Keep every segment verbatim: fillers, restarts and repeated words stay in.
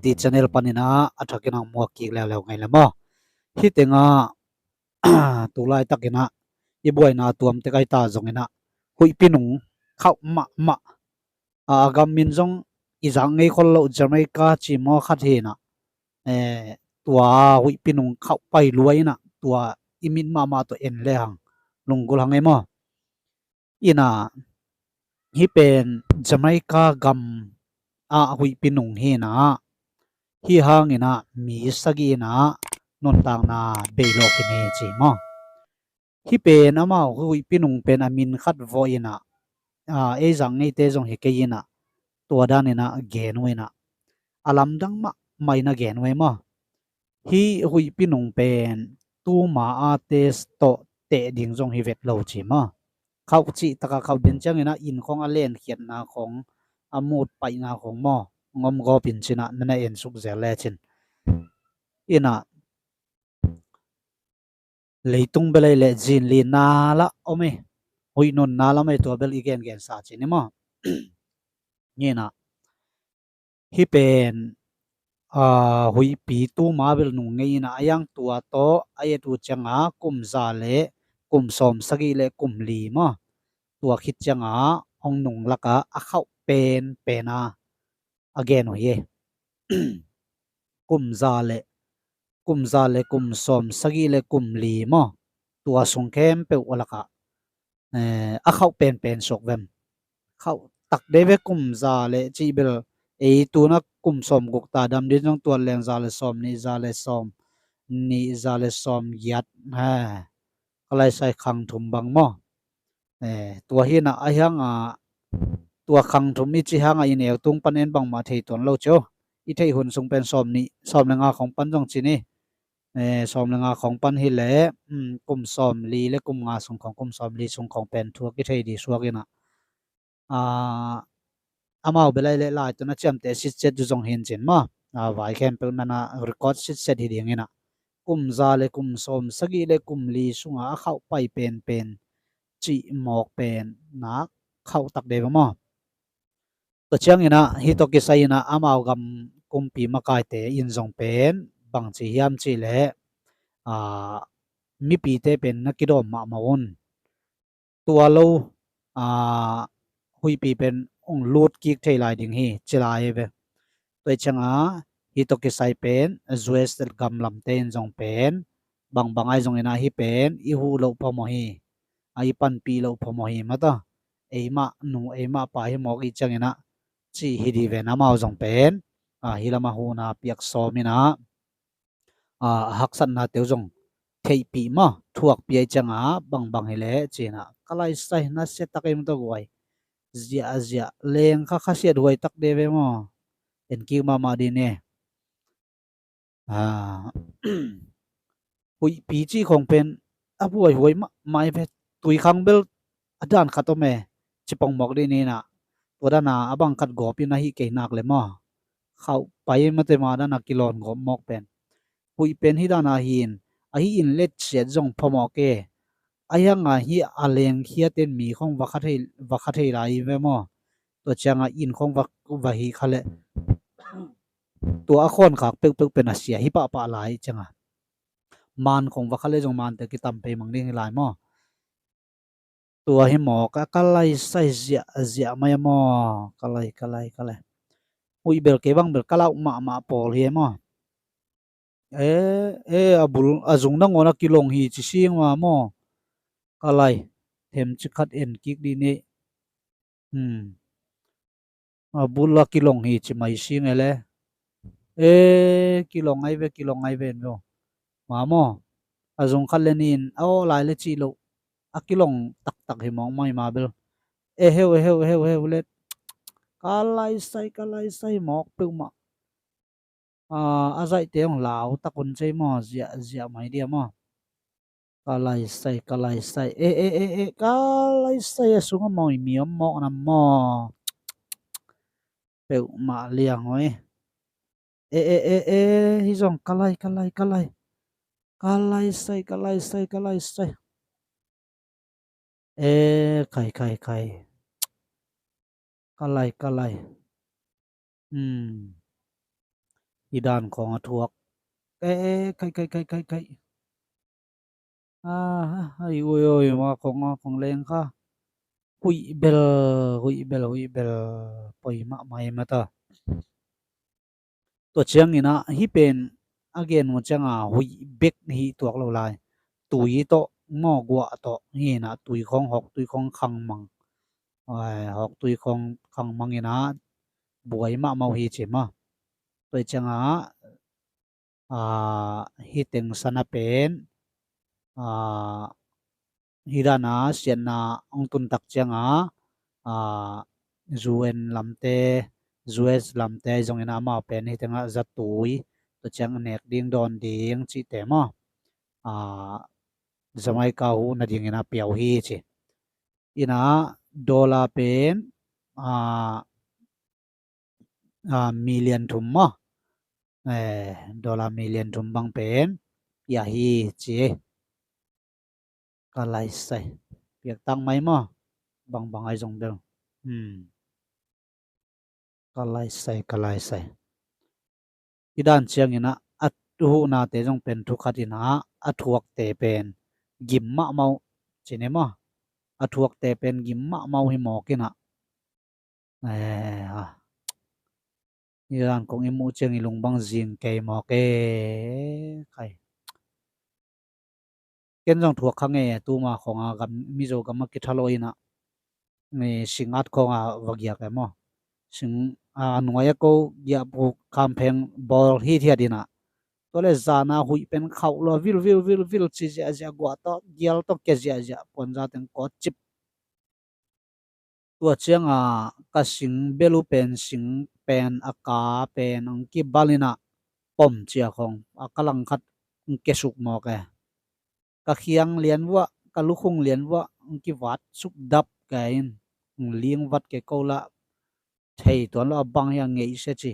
Ti channel panin ah a thakin ah muak kik leuleu ngei le maw. Hih tengah tu laitakin ah i buaina tuam tek ahi ta zongin ah huihpi nung khauh mahmah, a, a gam min zong i zak ngei khol loh Jamaica ci maw khat hi in ah, eh, tua huihpi nung khauh pai lua in ah tua i mit mahmah tawh en le hang lunggulh hang ei maw. In ah hih pen Jamaica gam ah huihpi nung hi in ah, hih hangin ah mi sagih in ah nuntakna bei lawkin hi ci maw. Hih pen amau huihpi nung pen a min khat vawh in ah, a, ei zak ngeite zong hi kei in ah tua danin ah gen uh in ah a lamdang mahmah in ah gen uh ei maw. Hih huihpi nung pen tuma a test tawh teh ding zong hi vet lo ci maw. Khauh cih takah khauh den ciangin ah inn khong a lenkhiatna khong, a mut paihna khong maw, ngom gawp in ci in ah na na en suk zel le cin. In ah leitung bel ei le zin li na lah om ei, huih nun na lah om ei, tua bel i gengen sa ci ni maw. Ni in ah hih pen, a, huihpi tuma bel nung ngei in ah a yang tua tawh a et uh ciangah kum za le kum sawm sagih le kum li maw, tua khit ciangah hong nung lakah a khauh penpen a a gen uh hi. Kum za le, kum za le kum sawm sagih le kum li maw, tua sung khempeuh a lakah, eh, a khauh penpen suak vem. Khauh tak dei ve kum za le cih bel, ei tu in ah kum sawm guk ta dam din zong tuat leng za le sawm nih, za le sawm nih, za le sawm giat, he, ka lai sai khang thum bang maw. Eh, tua hi in ah a hiang ah tua khang thum i cih hang ah i neu tung pan en bangmah thei tuan lo cio. I theih hun sung pen sawm nih, sawm le nga khong pan zong ci ni. Eh, sawm le nga khong pan hi le, um, kum sawm li le kum nga sung khong, kum sawm li sung khong pen thu a kithei ding suak in ah, a, amau bel ei le lai tun a ciamteh sitset uh zong hi in cin maw. A, vai khempeuh na na record sitset hi ding in ah kum za le kum sawm sagih le kum li sungah a khauh pai penpen cih mawk pen nak khauh tak dei ve maw. Tua ciangin ah hih tawh kisai in ah amau gam kumpi makaite in zong pen bangci hiam cih leh, a, mipite pen na kidawm mahmah un. Tua lo, a, huihpi pen hong lut kik thei lai ding hi ci lai ve. Tua hi ciangah hih tawh kisai pen U S gam lamte in zong pen bangbang ahi zongin ah hih pen i huh loh phamawh hi, a, i panpih loh phamawh hi mataw. Eimah nu eimah pa hi mawk i ciangin ah cih hi ding ve in amau zong pen, a, hih lamah huhna piak sawm in ah, a, a haksatnate uh zong theihpih maw, thuakpih ahi ciangah bangbang hi leh ci in ah ka lai sai, na sia tak ei mataw guai. Ziahziah leng kha khasiat huai tak dei ve maw. En kik mahmah ding ni. A, huihpi cih khong pen a buaihuai mahmah hi ve. Tuikhang bel a dan khat om e, ci pong mawk ding ni in ah, tua dan a a bang khat gawp in ah hih kei nak le maw, khauh pai mate ma dan a kilawn gawp mawk pen. Huih pen hih dan a hi in, a hih in letsiat zong phamawh kei. A hiang a hih a lengkhiat in mi khong va kha thei, va kha thei lai ve maw. Tua ciangah inn khong va, va hih kha leh tua a khawnkhak peuhpeuh pen a sia hi pahpah lai ciangah. Man khong va kha leh zong mante kitam pei mang ding hi lai maw. Tua hi maw, ka, ka lai sai ziahziah mai a maw. Ka lai, ka lai, ka lai. Huih bel kei bang bel ka lauh mahmah pawl hi a maw. E, e, a bul, a zung nangawn a kilong hi ci sing ma maw. Ka lai, themci khat en kik dih ni. Hmm. A bul a kilong hi ci mai sing e le. E, kilong ai ve, kilong ai ve en ve. Ma maw. A zung khat le nin, a aw lai le cih loh. A kilong taktak hi mawk mai ma bel. E heu, e heu, e heu, e heu le. Ka lai sai, ka lai sai mawk peuhmah. A, a zaihte hong lau tak un cei maw, ziahziah mai dia maw. Ka lai sai, ka lai sai. E, e, e, e, ka lai sai a sungah maw, mi om mawk na maw. Peuhmah liang hoi. E, e, e, e, hi zong ka lai, ka lai, ka lai. Ka lai sai, ka lai sai, ka lai sai. E, khai, khai, khai. Ka lai, ka lai. Hmm. Hi dan khawng a thuak. Eh, eh, kai, kai, kai, kai, kai. Ah, ai, ui, ui, ma khawng, ma khawng leng kha. Huih bel, huih bel, huih bel. Poi mahmah hi mata. Tua ciangin ah, hih pen a gen uh ciangin ah, huih bek hi tuak lo lai. Tui tawh, maw guah tawh, hi in ah, tui khawng, hawk tui khawng khangmang. Ai, hawk tui khawng khangmang in ah, buai mahmah uh hi ci maw. Tua ciangin ah, ah, hih teng san a pen, ah, hih dan a siatna hong tun tak ciangin ah, ah, U N lamte, U S lamte zongin ah amau pen hih teng ah zatui, tua ciang nek ding dawn ding cihte maw. Ah, Jamaica huh nadingin ah pia uh hi ci. In ah dollar pen, ah, ah, million thum maw. Eh, dollar million thum bang pen pia hi ci. Ka lai sai. Piak tang mai maw. Bang bang ai zong bel. Hmm. Ka lai sai, ka lai sai. Hih dan ciangin ah, a huhnate zong pen thu khat in ah, a thuakte pen gim mahmah uh ci ni maw. A thuakte pen gim mahmah uh hi mawk in ah. Eh, ha. Hih dan kong i muh ciang i lung bang zing kei mawk e. Khai. Ken zong thuak kha nge, tuma khawng a gam, Mizo gam a kitha lo in ah, eh, sing at khawng a va giak e maw. Sing, a, nuai a ko giahpuk khampheng bawl hithiat in ah. Tua le zan a huih pen khauh lo, vil, vil, vil, vil ci ziahziah, guah tawh, gial tawh kia ziahziah, puanza teng kawt cip. Tua ciangin ka sing bel uh pen, sing pen a ka pen hong kibal in ah, pom cia khawng a ka langkhat hong kesuk mawk e. Ka khiang lian vuah, ka lukhung lian vuah hong kivat suk dap ka in, hong ling vat kei ko lah, thei tuan lo a bang hi a ngeih sia ci.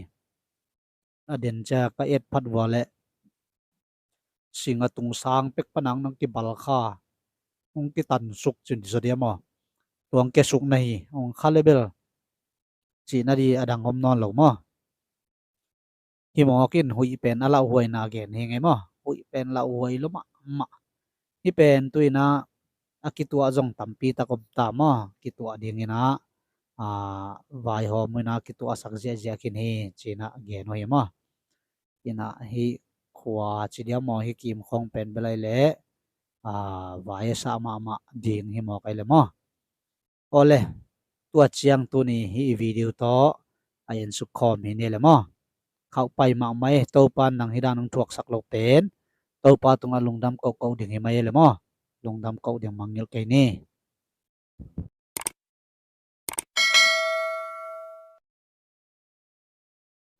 A den cia ka et phat vua leh sing a tung sang pek panang nang kibal kha, hong kitan suk cin ti zaw dia maw. Tuang kesuk na hi, hong kha le bel cihna di a dang om nawn lo maw. Hi mawk in huih pen a lauhuaina gen hi ngei maw. Huih pen lauhuai lo mahmah. Hih pen tu in ah a kituah zong tampi tak om ta maw. Kituah ding in ah, a, vaihawm uh in ah kituahsak ziahziah khin hi ci in ah gen uh hi maw. In ah hih khua ci dia maw, hih kim khawng pen bel ai leh, a, vai a sah mahmah ding hi mawk ai leh maw. Aw le, tua ciang tuni hih i video tawh a ensuk khawm hi ni le maw. Khauh pai mahmah e, Topa nang hih dan hong thuaksak lo pen Topa tungah lungdam kohkoh ding hi mai e le maw. Lungdam koh ding mangngilh kei ni.